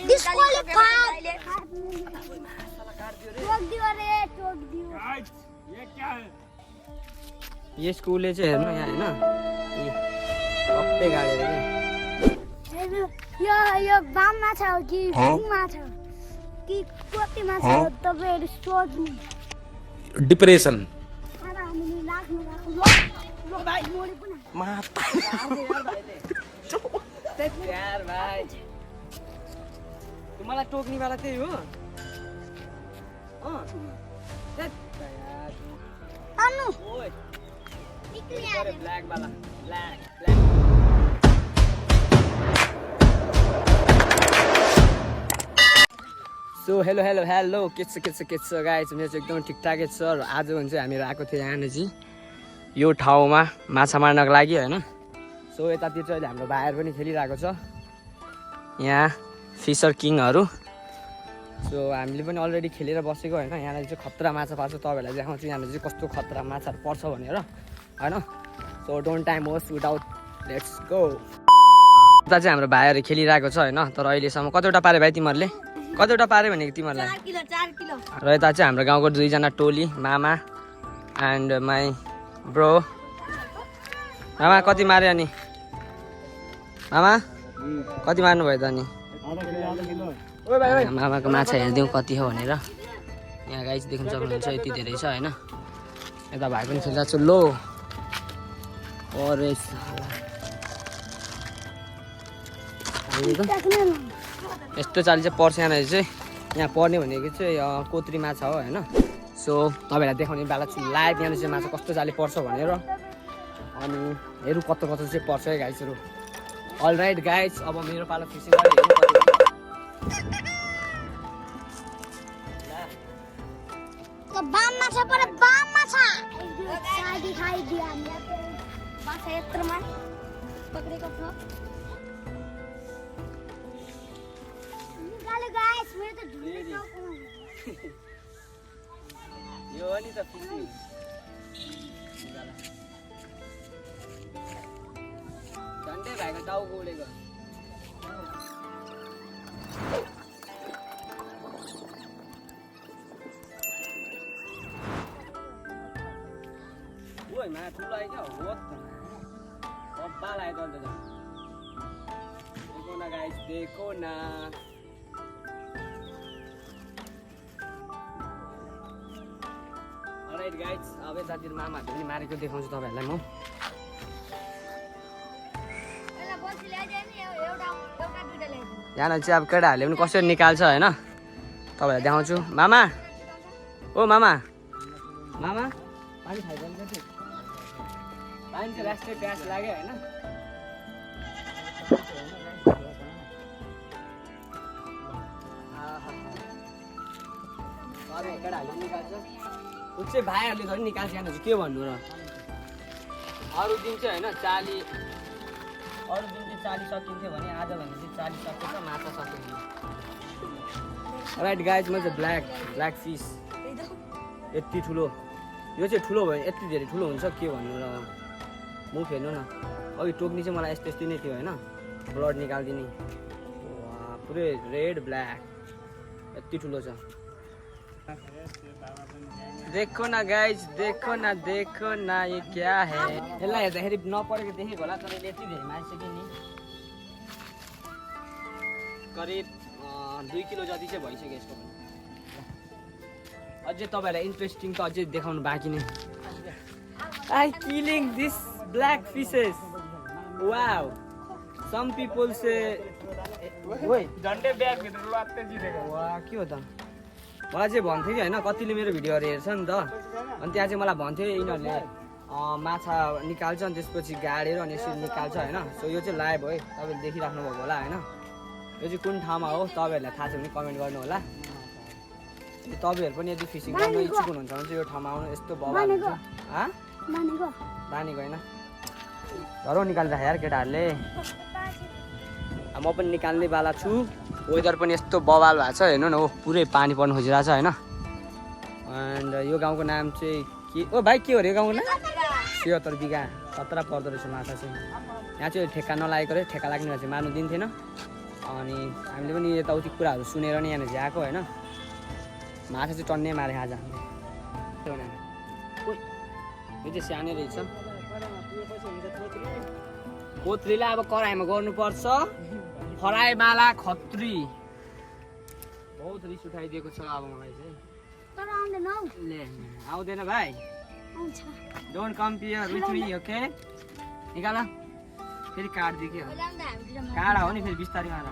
Disqualify ये स्कुलले चाहिँ हेर्नु यहाँ हैन सबै गाडेर यो यो बाम माछा हो कि भुङ माछा हो कि कति माछा हो तपाईहरु सोध्नु डिप्रेसन खाना हामीले लाग्नु राख्नु ल भाइ मोडी पनि माता यार भाइ मलाई टोक्ने वाला त्यही हो अनु ओए निक्ले अरे ब्ल्याक वाला black so hello hello hello के छ गाइज मेरो चाहिँ एकदम ठिकठाकै छ र आज भने चाहिँ हामीहरू आएको थियो यहाँनिर चाहिँ यो ठाउँमा माछा मार्नको लागि होइन सो यतातिर चाहिँ अहिले हाम्रो भाइहरू पनि खेलिरहेको छ यहाँ फिसर किङहरू सो हामीले पनि अलरेडी खेलेर बसेको होइन यहाँनिर चाहिँ खतरा माछा पार्छ तपाईँहरूलाई देखाउँछु यहाँनिर चाहिँ कस्तो खतरा माछाहरू पर्छ भनेर होइन so don't time host without let's go उता चाहिँ हाम्रो भाइहरू खेलिरहेको छ होइन तर अहिलेसम्म कतिवटा पारे भाइ तिमीहरूले कतिवटा पारे भनेको तिमीहरूलाई 4 किलो र यता चाहिँ हाम्रो गाउँको दुईजना टोली मामा एन्ड माई ब्रो मामा कति माऱ्यो अनि मामा कति मार्नु भयो त अनि मामाको माछा हेरिदिउँ कति हो भनेर यहाँ गाइस देख्न सक्नुहुन्छ यति धेरै छ होइन यता भाइ पनि खेलिरहेको छु लो अरे यस्तो चाली चाहिँ पर्छ यहाँनिर चाहिँ यहाँ पर्ने भनेको चाहिँ कोत्री माछा हो होइन सो तपाईँलाई देखाउने बेला छु लाइभ यहाँनिर चाहिँ माछा कस्तो चाली पर्छ भनेर अनि हेरौँ कस्तो चाहिँ पर्छ है गाइसहरू अल राइट गाइस अब मेरो पालो फिसिङ गरेर हेरौँ तो बाम माछा पर बाम माछा साडी खाइदियो हामीले माछा यत्रोमा पक्रेको छ निकाल्यो गाइस मेरो त ढुङ्गे टाउकोमा यो हो नि त फिसिङ झन्डै भाइको टाउको उडेको ओइ मा ठुलो आयो क्या हो पप्पा लाग्यो त देखो न गाइस देखो न अलराइट गाइस अब यतातिर मामाहरूले पनि मारेको देखाउँछु तपाईँहरूलाई म यहाँ चाहिँ अब केटाहरूले पनि कसरी निकाल्छ होइन तपाईँहरूलाई देखाउँछु मामा ओ मामा मामा पानी खाइदिनु कति पानी चाहिँ राष्ट्रिय प्यास लाग्यो होइन केटाहरूले निकाल्छ ऊ चाहिँ भाइहरूले झन् निकाल्छ यहाँ चाहिँ के भन्नु र अरू दिन चाहिँ होइन चाली अरू दिन चाहिँ चाली सकिन्थ्यो भने आज भने चाहिँ चाली सकेछ माछा सकिन्छ राइट गाइज म चाहिँ ब्ल्याक फिस यति ठुलो यो चाहिँ ठुलो भयो यति धेरै ठुलो हुन्छ के भन्नु र मुख हेर्नु न अघि टोक्नी चाहिँ मलाई यस्तै नै थियो होइन ब्लड निकालिदिने पुरै रेड ब्ल्याक यति ठुलो छ देखो न गाइज देखो न ये क्या है यसलाई हेर्दाखेरि नपरेको देखेको होला तर यति धेरै मारिसक्यो नि करिब 2 किलो जति चाहिँ भइसक्यो यसको अझै तपाईँहरूलाई इन्ट्रेस्टिङ त अझै देखाउनु बाँकी नै I killing this black faces wow some people say ओइ झन्डै ब्याग भित्र लट्टे जिरेको वा के हो त मलाई चाहिँ भन्थ्यो कि होइन कतिले मेरो भिडियोहरू हेर्छ नि त अनि त्यहाँ चाहिँ मलाई भन्थ्यो यिनीहरूले माछा निकाल्छ अनि त्यसपछि गाडेर अनि यसरी निकाल्छ होइन सो यो चाहिँ लाइभ हो है तपाईँले देखिराख्नु भएको होला होइन यो चाहिँ कुन ठाउँमा हो तपाईँहरूलाई थाहा छ भने कमेन्ट गर्नु होला तपाईँहरू पनि यदि फिसिङ गर्नु इच्छुक हुनुहुन्छ भने चाहिँ यो ठाउँमा आउनु यस्तो बवाल हुन्छ बानीको होइन घरौ निकालिराख यार केटाहरूले म पनि निकाल्ने बाला छु वेदर पनि यस्तो बवाल भएको छ हेर्नु न ओ पुरै पानी पर्नु खोजिरहेको छ होइन एन्ड यो गाउँको नाम चाहिँ के ओ भाइ के हो रे गाउँको नाम 76 बिघा 17 पर्दो रहेछ माछा चाहिँ। यहाँ चाहिँ ठेक्का नलागेको रहेछ, ठेक्का लाग्ने चाहिँ मार्नु दिन्थेन। अनि हामीले पनि यताउति कुराहरू सुनेर नि यहाँ चाहिँ आएको होइन। माछा चाहिँ टन्नै मारे आज हामीले। यो चाहिँ सानै रहेछ। कोत्रीलाई अब कराईमा गर्नुपर्छ। फराईमाला खत्री। बहुत रिस उठाइदिएको छ अब मलाई चाहिँ। तर आउँदैन हौ। ले आउँदैन भाइ। आउँछ। Don't compare with me, okay? निकाल। फेरि काट्दियो के हो? काडा हो नि फेरि बिस्तारै मार।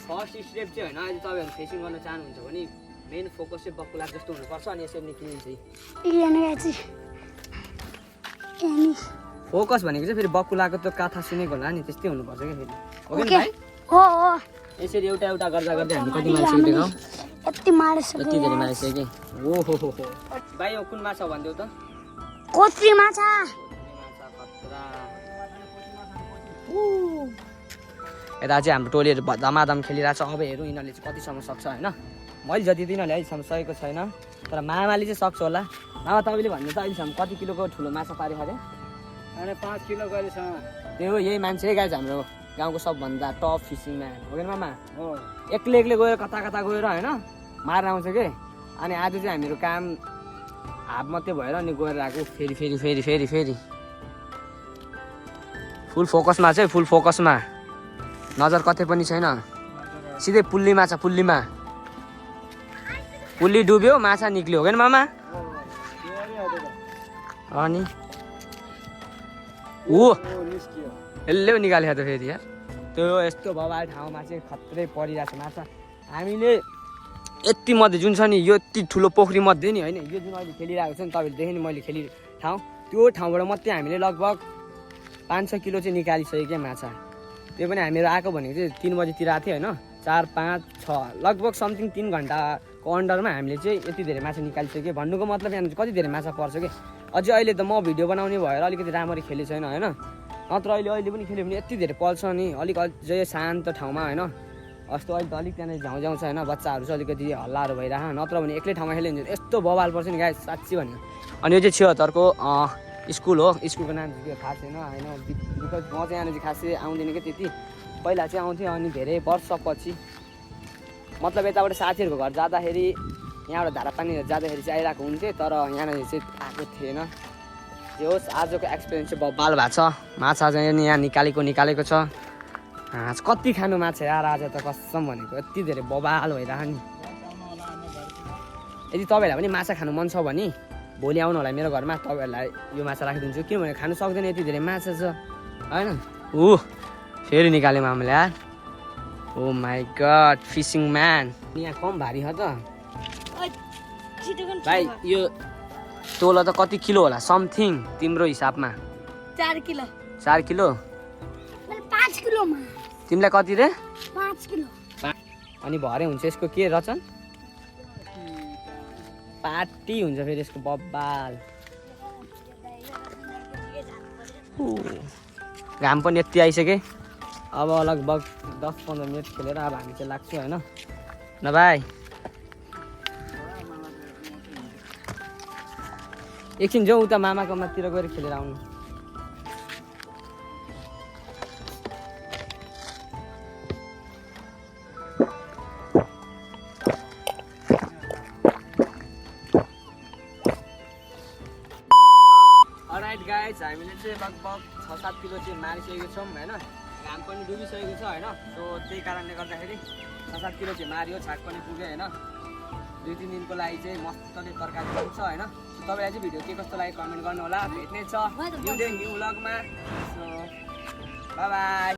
फर्स्ट स्टेप चाहिँ होइन, अहिले तपाईँहरू फेसिङ गर्न चाहनुहुन्छ भने मेन फोकस चाहिँ बकुला जस्तो हुनुपर्छ अनि यसरी निक्लिन्छ। फोकस भनेको चाहिँ फेरि बकुलाको त्यो कथा सुनेको होला नि, त्यस्तै हुनुपर्छ क्या फेरि। हो कि भाइ? हो हो। यसरी एउटा एउटा गर्दा गर्दै हामी कति मारिसकेको हौ? यति मारिसक्यो। यति धेरै मारिसक्यो कि। ओहो हो हो। भाइ यो कुन माछा भनिदेऊ त? कोत्री माछा। यता चाहिँ हाम्रो टोलीहरू धमाधम खेलिरहेको छ। अब हेरौँ यिनीहरूले चाहिँ कतिसम्म सक्छ होइन। मैले जति यिनीहरूले अहिलेसम्म सकेको छैन, तर मामाले चाहिँ सक्छ होला। मामा तपाईँले भन्नु त अहिलेसम्म कति किलोको ठुलो माछा पारेको अरे? अनि 5 किलो गरेसँग त्यो यही मान्छे गाइज हाम्रो गाउँको सबभन्दा टप फिसिङ म्यान हो कि मामा? हो। एक्लै एक्लै गयो कता कता गएर होइन मार्न आउँछ कि। अनि आज चाहिँ हामीहरू काम हाफ मात्रै भएर अनि गएर आएको। फेरि फेरि फेरि फेरि फेरि फुल फोकसमा चाहिँ, फुल फोकसमा नजर कतै पनि छैन। सिधै पुल्ली माछा, पुल्लीमा। पुल्ली डुब्यो माछा निक्ल्यो हो कि मामा? अनि यसले निकालेको त फेरि यार। त्यो यस्तो भवाल ठाउँमा चाहिँ खत्रै परिरहेको छ माछा। हामीले यति मध्ये जुन छ नि, यो यति ठुलो पोखरी मध्ये नि होइन, यो जुन अहिले खेलिरहेको छ नि, तपाईँले देखेँ नि मैले खेलि ठाउँ, त्यो ठाउँबाट मात्रै हामीले लगभग 5-6 किलो चाहिँ निकालिसक्यो क्या माछा। त्यो पनि हामीहरू आएको भनेको चाहिँ 3 बजीतिर आएको थियो होइन। 4, 5, 6 लगभग समथिङ 3 घन्टाको अन्डरमा हामीले चाहिँ यति धेरै माछा निकालिसक्यो। भन्नुको मतलब यहाँ कति धेरै माछा पर्छ कि। अझै अहिले त म भिडियो बनाउने भएर अलिकति राम्ररी खेलेको छैन होइन, नत्र अहिले पनि खेल्यो भने यति धेरै पल्छ नि। अलिक अझै शान्त ठाउँमा होइन। अस्ति अहिले त अलिक त्यहाँनिर झाउँझाउँछ होइन, बच्चाहरू चाहिँ अलिकति हल्लाहरू भइरह, नत्र भने एक्लै ठाउँमा खेल्यो भने यस्तो बवाल पर्छ नि गाइस, साँच्ची भन्यो। अनि यो चाहिँ 76 को स्कुल हो। स्कुलको नाम चाहिँ थाहा छैन होइन, बिकज म चाहिँ यहाँनिर खासै आउँदैन कि त्यति। पहिला चाहिँ आउँथेँ, अनि धेरै वर्षपछि मतलब यताबाट साथीहरूको घर जाँदाखेरि यहाँबाट धारापानीहरू जाँदाखेरि चाहिँ आइरहेको हुन्थेँ, तर यहाँनिर चाहिँ आएको थिएन। जे होस् आजको एक्सपिरियन्स चाहिँ बवाल भएको छ। माछा चाहिँ यहाँ निकालेको छ। कति खानु माछा यार आज त कसम भनेको, यति धेरै बवाल भइरह नि। यदि तपाईँहरूलाई पनि माछा खानु मन छ भने भोलि आउनु होला मेरो घरमा, तपाईँहरूलाई यो माछा राखिदिन्छु। किनभने खानु सक्दैन, यति धेरै माछा छ होइन। फेरि निकाल्यो मामाले यार। ओ माई गड, फिसिङ म्यान। यहाँ कम भारी हो त भाइ। यो तोला त कति किलो होला समथिङ तिम्रो हिसाबमा? 4 किलो। 4 किलो? 5 किलोमा। तिमीलाई कति रे? 5 किलो। अनि भरे हुन्छ यसको के रचन? पार्टी हुन्छ फेरि यसको बब्बाल। घाम पनि यति आइसक्यो। अब लगभग 10-15 मिनट खेलेर अब हामी चाहिँ लाग्छौँ होइन न भाइ? एकछिन जाउँ उता मामाको मातिर गएर खेलेर आउनु। अलराइट गाइज, हामीले चाहिँ लगभग 6-7 किलो चाहिँ मारिसकेको छौँ होइन। घाम पनि डुबिसकेको छ होइन। सो त्यही कारणले गर्दाखेरि 6-7 किलो चाहिँ मारियो, छाक पनि पुग्यो होइन। 2-3 दिनको लागि चाहिँ मस्तले तरकारी हुन्छ होइन। तपाईँलाई चाहिँ भिडियो के कस्तो लाग्यो कमेन्ट गर्नु होला। भेट्ने छ न्यू डे न्यू व्लगमा। So bye by.